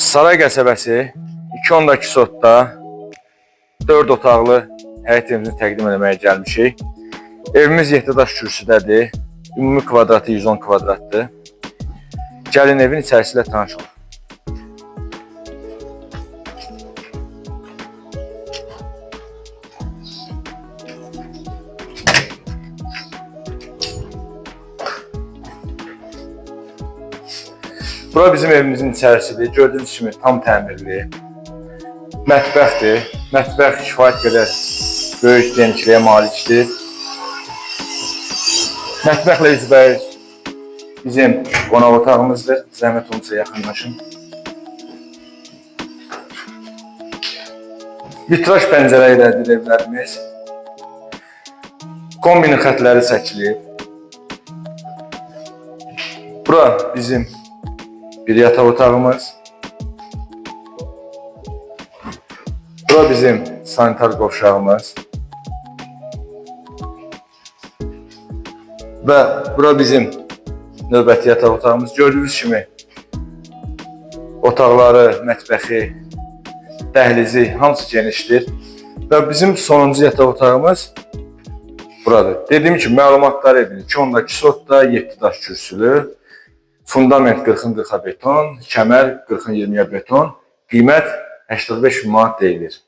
Saray qəsəbəsi 2.2 sotda 4 otaqlı həyət evimizi təqdim etməyə gəlmişik. Evimiz 7 daş kürsüdədir. Ümumi kvadratı 110 kvadratdır. Gəlin evin içərisi ilə tanış olun. Bura bizim evimizin içərisidir. Gördüyünüz kimi tam təmirli. Mətbəxdir. Mətbəx kifayət qədər böyük genişliyə malikdir. Mətbəxlə üzbəüz bizim qonaq otağımızdır. Zəhmət olmasa yaxınlaşın. Vitraj pəncərə ilədir evlərimiz. Kombinin xətləri çəkilib. Bura bizim bir yataq otağımız. Bura bizim sanitar qovşağımız. Və bura bizim növbəti yataq otağımız. Gördüyünüz kimi otaqları, mətbəxi, dəhlizi hamısı genişdir. Və bizim sonuncu yataq otağımız buradır. Dediyim kimi məlumatlar evin 2.2 sotda 7 daş kürsülü, fundament 40-ın 40-a beton, kəmər 40-ın 20-yə beton, qiymət 85 min manat deyilir.